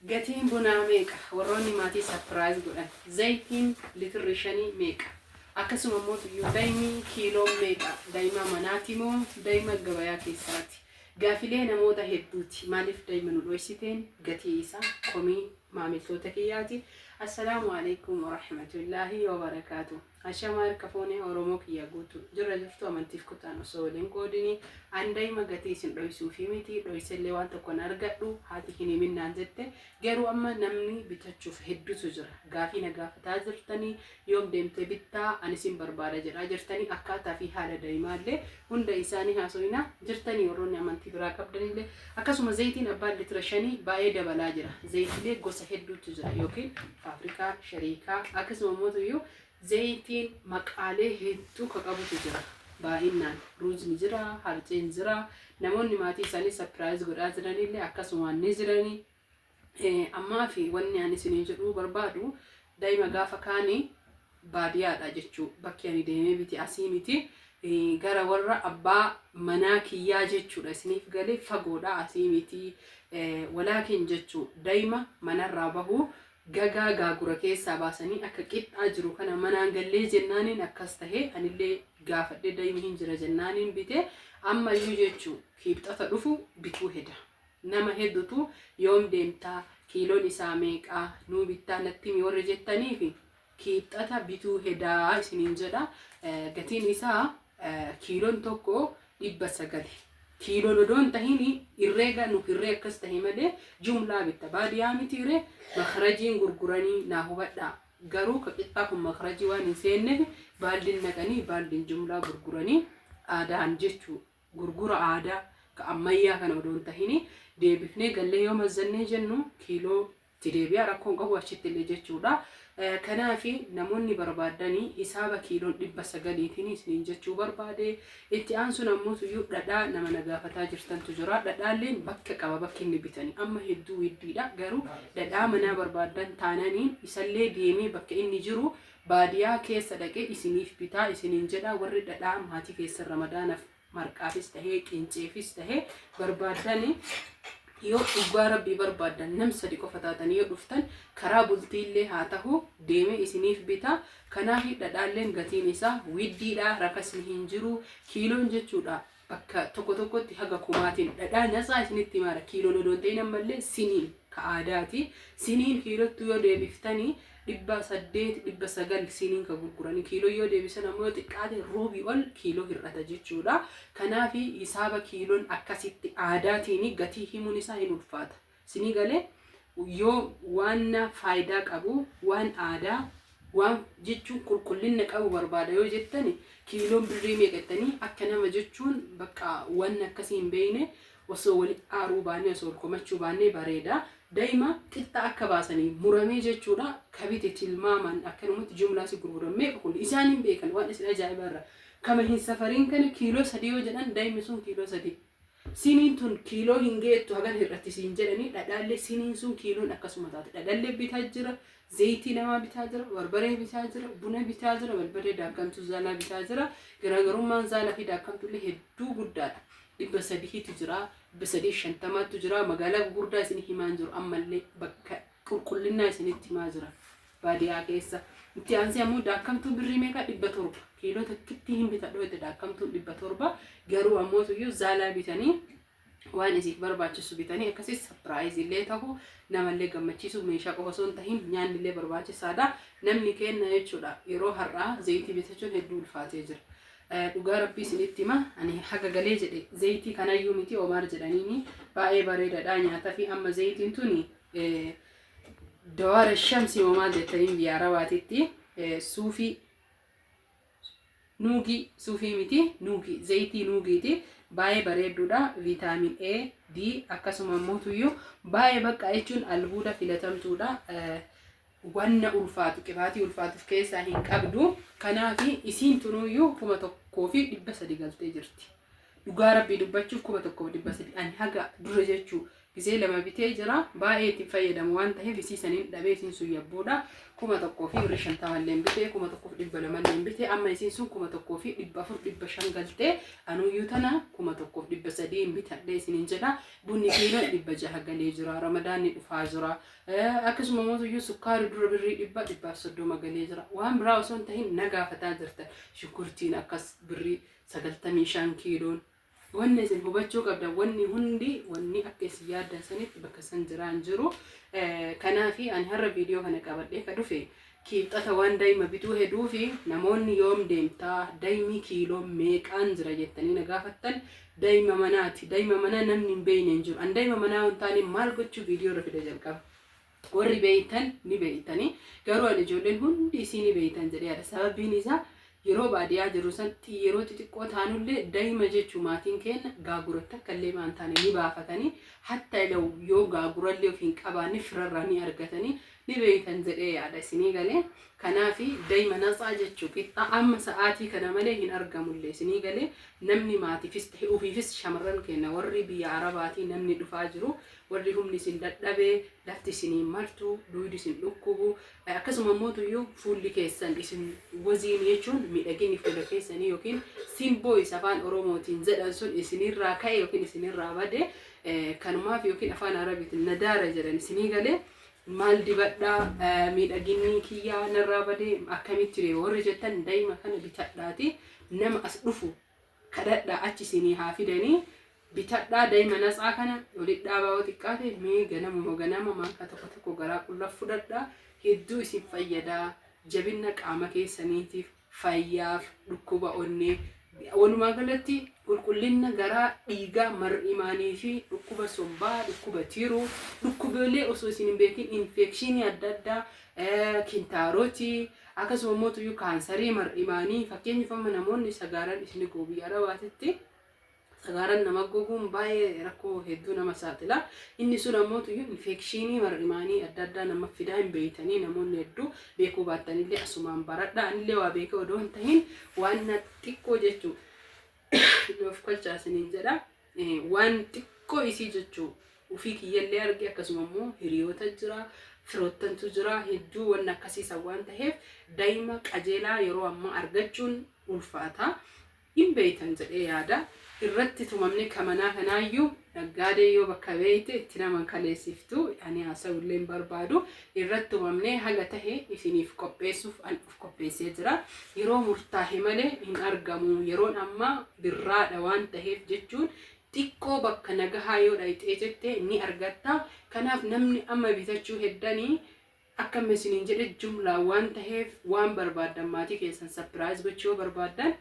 Gatiin bunaa meeqa? Warroonni maatii surprise godhan. Zayitiin litirri shanii meeqa? Akkasuma immoo tuyyuu daa'imni kiiloon meeqa? Daa'ima manaati moo daa'ima gabayaa keessaati? Gaafilee namoota hedduuti. Maaliif daa'ima nu dhoysiteen gatii isaa komii maamiltoota kiyyaati. Assalaamu alaikum warahmatullaahi wabarakaatu. Ashamaa harka fuunee Oromoo kiyya guutuu jirra jirtu amantiif kutaan osoo waliin qoodini an daa'ima gatii isin dhoysuufi miti, dhoysellee waan tokko hin argadhu, haati hin himin naan jette. Garuu amma namni bitachuuf hedduutu jira. Gaafii na gaafataa jirtanii, yoom deemtee bittaa, ani sin barbaada jedhaa jirtanii, akkaataa fi haala daa'imaallee hunda isaanii haasoyinaa jirtanii, warroonni amantii biraa qabdanillee. Akkasuma zayitiin abbaan litira shanii baay'ee dabalaa jira. Zayitiilee gosa hedduutu jira, yookiin faafrikaa, shariikaa, akkasuma immoo zayitiin maqaalee hedduu ka qabutu jira. Baay'inaan ruuzni jira, harceen jira. Namoonni maatii isaanii surprise godhaa jiranillee akkasumaan ni jiranii. Ammaa fi wanni ani isinii jedhuu barbaadu, daa'ima gaafa kaanii baadiyyaadha jechuu, bakki ani deemee biti asii miti, gara warra abbaa manaa kiyyaa jechuudha. Isiniif galee? Fagoodha, asii miti. Walaakin jechuu daa'ima manarraa bahuu gagaa gaagura keessaa baasanii akka qixxaa jiru kana manaan gallee jennaaniin akkas tahee, anillee gaafadhee daa'imni hin jira jennaaniin bite. Ammayyuu jechuu Kiibxata dhufu bituu heda. Nama hedduutu yoom deemtaa, kiiloon isaa meeqaa, nuu bittaa, natti himi warri jettaniifi, Kiibxata bituu hedaa isiniin jedha. Gatiin isaa kiiloon tokko 900. Kiiloon odoo hin tahin herreega nu hirree akkas tahe malee jumlaa bitta. Baadiyaa mitiire, makarajiin gurguranii, naa hubadhaa. Garuu ka qixxaa kun makarajii waan hin seenneef baaldiin naqanii baaldiin jumlaa gurguranii aadaan jechuu, gurgura aadaa ka ammayyaa kana odoo hin tahini. Deebifnee gallee yoo mazzannee jennu kiiloo itti deebi'a, rakkoon qabu achitti illee jechuudha. Kanaaf namoonni barbaadanii hisaaba kiiloon 900tiin isiniin jechuu barbaade. Itti aansuun ammoo tuyyuu dhadhaa nama na gaafataa jirtantu jira. Dhadhaalleen bakka qaba, bakki inni bitani. Amma hedduu widdiidha, garuu dhadhaa manaa barbaadan taananiin isallee deemee bakka inni jiru baadiyaa keessa dhaqee isiniif bitaa isiniin jedha. Warri dhadhaa maatii keessan Ramadaanaaf marqaafis tahee qinceefis tahee barbaaddani, yoo dhugaa Rabbii barbaaddan, nam sadi qofa taatanii yoo dhuftan, karaa bultiillee haa tahu deemee isiniif bita. Kanaaf dhadhaalleen gatiin isaa widdiidha, rakasni hin jiru. Kiiloon jechuudha bakka tokko tokkotti haga kumaatiin dhadhaa natsaa isinitti himaara. Kiiloon odoo hin ta'in ammallee siniin ka aadaati. Siniin kiilottu yoo deebiftanii 800, 900 siniin ka gurguranii, kiiloo yoo deebisan ammoo yoo xiqqaate ruubii ol kiiloo hir'ata jechuudha. Kanaaf hisaaba kiiloon akkasitti aadaatiin gatii himuun isaa hin ulfaata. Sinii galee? Yoo waan faayidaa qabu, waan aadaa, waan jechuun qulqullina qabu barbaada yoo jettani, kiiloon birrii meeqa jettanii akka nama jechuun bakka waan akkasii hin beekne osoo wali aaruu baannee, osoo wal komachuu baannee bareeda. Daa'ima qixxa akka baasanii muramee jechuudha, kabite tilmaamaan akkanumatti jumlaa si gurguran. Meeqa kun isaan hin beekan. Waan isin ajaa'ibaa irra kama hin safariin kana kiiloo 3 yoo jedhan, daa'imni sun kiiloo 3. Siniin tun kiiloo hin geettu, hagan hir'atti siin jedhanii, dhadhaallee siniin sun kiiloon akkasuma taate. Dhadhallee bitaa jira, zayitii namaa bitaa jira, barbaree bitaa jira, buna bitaa jira, barbaree daakkamtuu zaalaa bitaa jira. Garaagarummaan zaalaa fi daakkamtuullee hedduu guddaadha. 300tu jira, 350tu jira. Magaalaa gugurdaa isin himaan jiru, ammallee bakka qulqullinnaa isinitti himaa jira. Baadiyaa keessa. Itti aansee ammoo daakkamtuun birrii meeqa? 700. Kiiloo takkitti hin bitadhu jette, daakkamtuun 700. Garuu ammoo tuyyuu zaalaa bitanii waan isiif barbaachisu bitanii akkasii surprise illee ta'u, namallee gammachiisu, meeshaa qofa osoo hin tahin nyaanni illee barbaachisaadha. Namni kenna jechuudha. Yeroo har'aa zayitii bitachuun hedduu ulfaatee jira. Dhugaa Rabbii isinitti hima, ani haga galee jedhe zayitii kanayyuu miti, Omaar jedhaniini baay'ee bareedaadha nyaata fi amma zayitiin tuni dawaara shamsi moo maal jettaniin biyya Arabaatitti, suufii nuugii, suufii miti, nuugii, zayitii nuugiiti. Baay'ee bareedduudha. Vitamin A, D, akkasuma immoo tuyyuu baay'ee bakka jechuun albuuda filatamtuudha. Wanna ulfaatu, qibaatii ulfaatuuf keessaa hin qabdu. Kanaaf isiin tunuyyuu 1300 galtee jirti. Dhugaa Rabbii dubbachuuf 1300 ani haga dura jechuu Gizee lama bitee jira. Baay'ee ittiin fayyadamu waan ta'eef isii saniin dhabee isiin sun yabbuudha. 1050 illee bitee, 1200 illee bitee, amma isiin sun 1400, 500 galtee, anuyyuu tana 1300 bitadhee isiniin jedha. Bunni kiiloo 600 galee jira. Ramadaanni dhufaa jira. Akkasuma mootuyyuu sukkaari dura birrii 100, 130 galee jira. Waan biraa osoo hin tahin na gaafataa jirtan. Shunkurtiin akkas birrii 95 kiiloon. Wanni isin hubachuu qabdan, wanni hundi wanni akka isin yaaddan sanitti bakka san jiraa hin jiru. Kanaafi ani har'a viidiyoo kana qabadhee ka dhufe kiibxata waan daa'ima bituu heduu fi namoonni yoom deemtaa, daa'imni kiiloo meeqaan jira jettanii na gaafattan. Daa'ima manaati. Daa'ima manaa namni hin beekne hin jiru. An daa'ima manaa hin taane maal gochuu viidiyoo irra fida jalqaba. Warri beeytan ni beeytanii, garuu ani ijoolleen hundi isii ni beeytan jedhee yaada. Sababiin isaa yeroo baadiyaa jirru san, yeroo xixiqqoo taanullee, daa'ima jechuun maatiin keenya gaaguratti akka illee maan taane ni baafatanii, hatta yoo gaagurallee of hin qabaanne firarraa ni argatanii, ni beeytan jedhee yaada isinii galee. Kanaafi daa'ima natsaa jechuu qixxa amma sa'aatii kana malee hin argamullee isinii galee. Namni maatiifis ta'e ofiifis, shamarran keenya warri biyya Arabaatii namni dhufaa jiru, warri humni isin dadhabee, lafti isinii martu, duydi isin dhukkubu, akkasuma immoo tuyyuu fuulli keessan isin waziin jechuun miidhaginni fuula keessanii yookiin simboo isa afaan Oromootiin jedhan sun isinirraa ka'e yookiin isinirraa bade, kanumaaf yookiin afaan Arabiitiin nadaara jedhan isinii galee, maal dibadhaa, miidhaginni kiyyaa narraa bade, akkamitti deema warri jettan, daa'ima kana bitadhaati nama as dhufu kadhadhaa, achi isinii haa fidanii, bitadhaa. Daa'ima natsaa kana walitti dhaabaa, yoo xiqqaate mee ganamuma ganama maankaa tokko tokko garaa qullaa fudhadhaa, hedduu isin fayyadaa, jabina qaama keessaniitiif, fayyaaf, dhukkuba onnee, walumaa galatti qulqullina garaa, dhiigaa, mar'imaanii fi dhukkuba sombaa, dhukkuba tiruu, dhukkubolee osoo isin hin beekin infekshinii adda addaa, kintaarotii, akkasuma immoo tuyyuu kaansarii mar'imaanii. Fakkeenyaaf amma namoonni sagaaran isin gogu, biyya Arabaatitti sagaaran nama goguun baay'ee rakkoo hedduu nama saaxila. Inni sun ammoo tuyyuu infekshinii mar'imaanii adda addaa nama fidaa, hin beeytanii. Namoonni hedduu beekuu baattanillee asumaan baradha. Anillee waa beekee odoo hin tahin waan na xiqqoo jechuu of kolchaa isiniin jedha. Waan xiqqoo isii jechuu ofii kiyyallee arge, akkasuma immoo hiriyoota jira, firoottantu jira, hedduu wanni akkasiisan waan ta'eef daa'ima qajeelaa yeroo ammaa argachuun ulfaata. Hin beeytan jedhee yaada. Irratti tumamne kamanaa kanaayyuu naggaadee yoo bakka beeyte itti naman kaleessiftu, ani haasa'u illee hin barbaadu. Irratti tumamnee haga tahe isiniif qopheessuuf an of qopheessee jira. Yeroo murtaahe malee hin argamu. Yeroon ammaa birraadha waan taheef jechuun xiqqoo bakka nagahaa yoo dhayxee jette ni argatta. Kanaaf namni amma bitachuu heddanii, akka amma isiniin jedhe jumlaa waan taheef, waan barbaaddan maatii keessan surprise gochuu yoo barbaaddan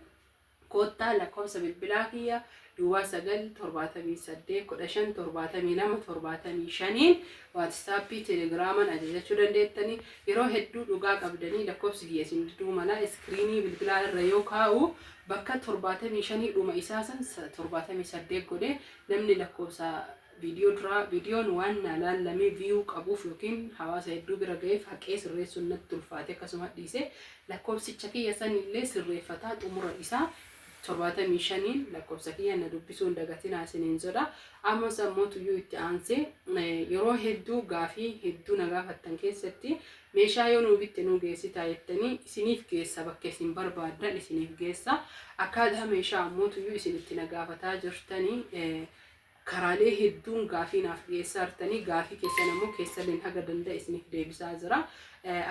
koottaa. Lakkoofsa bilbilaa kiyya 09 78 15 72 75n WhatsAppii, Telegramaan ajajachuu dandeettanii. Yeroo hedduu dhugaa qabdanii lakkoofsi kiyya isin diduu mala. Iskiriinii bilbilaa irra yoo kaa'u bakka 75 dhuma isaa san 78 godhe. Namni lakkoofsa viidiyoo duraa, viidiyoon waan na laallamee view qabuuf yookiin hawaasa hedduu bira ga'eef haqee sirreessuun natti ulfaate, akkasuma dhiise. Lakkoofsicha kiyya sanillee sirreeffataa, xumura isaa 75n lakkoofsa kiyya na dubbisuu hin dagatinaa isiniin jedha. Ammas ammoo tuyyuu itti aansee yeroo hedduu gaafii hedduu na gaafattan keessatti meeshaa yoo nuu bitte nuu geessitaa jettanii, isiniif geessa, bakka isin barbaaddan isiniif geessa. Akkaataa meeshaa ammoo tuyyuu isin itti na gaafataa jirtanii, karaalee hedduun gaafii naaf dhiyeessaa jirtanii, gaafii keessan ammoo keessalleen haga danda'e isiniif deebisaa jira.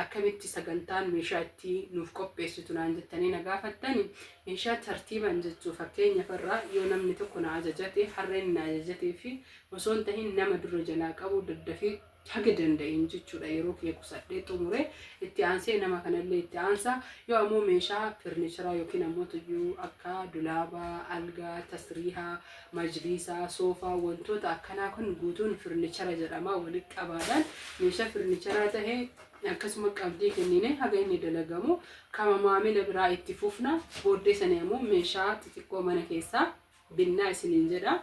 Akkamitti sagantaan meeshaa itti nuuf qopheessitu naan jettanii na gaafattani, meeshaa tartiiban jechuu, fakkeenyaaf irraa yoo namni tokko na ajajate, har'a inni na ajajatee fi osoo hin tahin nama dura jalaa qabu daddafee haga danda'een jechuudha, yeroo kiyya qusadhee xumure itti aansee nama kanallee itti aansa. Yoo ammoo meeshaa furniture yookiin ammoo tuyyuu akka dulaabaa, algaa, tasriihaa, majliisaa, soofaa, wantoota akkanaa kun guutuun furniture jedhama, walitti qabaadhaan meeshaa furniture tahee akkasuma qabdii kennine haga inni dalagamu kama maamila biraa itti fufna. Booddee sanii ammoo meeshaa xixiqqoo mana keessaa binnaa isiniin jedha.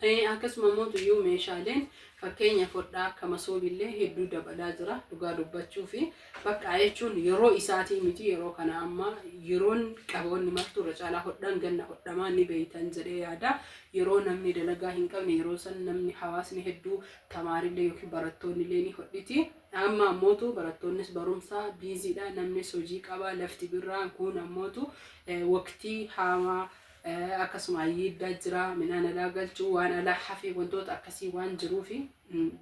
Akkasuma immoo tuyyuu meeshaaleen fakkeenya hodhaa akka masoobillee hedduu dabalaa jira dhugaa dubbachuu fi bakka jechuun yeroo isaatii miti. Yeroo kana amma yeroon qaboonni martuu irra caalaa hodhaan ganna hodhamaa ni beeytan jedhee yaada. Yeroo namni dalagaa hin qabne, yeroo san namni hawaasni hedduu tamaarillee yookiin barattoonnillee ni hodhiti. Amma ammootu barattoonnis barumsaa busydha, namnis hojii qaba, lafti birraa kun ammootu waqtii haamaa, akkasuma ayyiiddaa jira, midhaan alaa galchuu, waan alaa hafee, wantoota akkasii waan jiruufi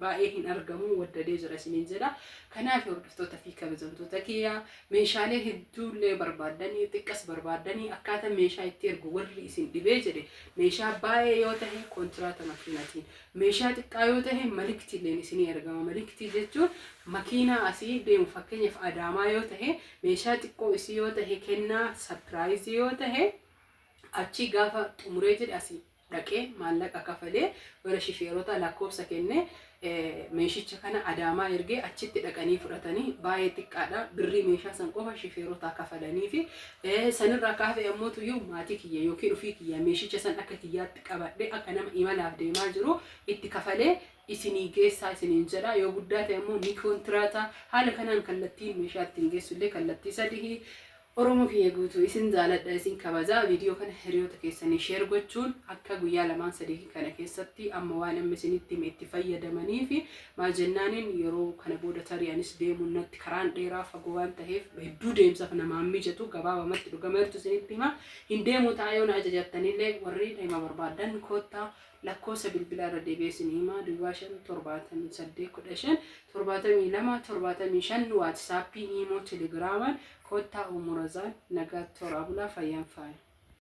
baay'ee hin argamu, waddadee jira isiniin jedha. Kanaaf hordoftoota fi kabajamtoota kiyyaa, meeshaalee hedduullee barbaaddanii, xiqqas barbaaddanii, akkaataa meeshaa itti ergu warri isin dhibee jedhe, meeshaa baay'ee yoo ta'e kontiraata makiinaatiin, meeshaa xiqqaa yoo ta'e maliktiilleen isinii ergama. Maliktii jechuun makiinaa asii deemu, fakkeenyaaf Adaamaa yoo ta'e, meeshaa xiqqoo isii yoo ta'e, kennaa surprise yoo ta'e, achii gaafa xumuree jedhe asii dhaqee maallaqa kafalee warra shifeerota lakkoofsa kennee meeshicha kana Adaamaa ergee achitti dhaqanii fudhatanii, baay'ee xiqqaadha. Birrii meeshaa san qofa shifeerotaa kafalanii fi sanirraa kaafee ammoo tuyyuu maatii kiyya yookiin ofii kiyya meeshicha san akka kiyyaatti qabadhee akka nama imalaaf deemaa jiru itti kafalee isinii geessaa isiniin jedha. Yoo guddaa ta'e ammoo ni kontiraata. Haala kanaan kallattiin meeshaa ittiin geessu illee kallattii sadii. Oromoo kiyya guutuu, isin jaaladha, isin kabajaa. Viidiyoo kana hiriyoota keessanii share gochuun akka guyyaa lamaan sadii kana keessatti amma waan amma isinitti hime itti fayyadamanii fi maal jennaaniin, yeroo kana booda tarii anis deemuun natti karaan dheeraa fagoo waan ta'eef hedduu deemsaaf namaan mijatu. Gabaabamatti dhugama jirtu isinitti hima, hin deemu ta'a. Yoo na ajajattanillee, warri dhimma barbaadan koottaa. Lakkoofsa bilbilaa irra deebi'ee isin himaa: 0578 15 72 75. WhatsAppii, imo, Telegramaan koottaa. Umurazaan nagaatti, horaa bulaa, fayyaan faaya.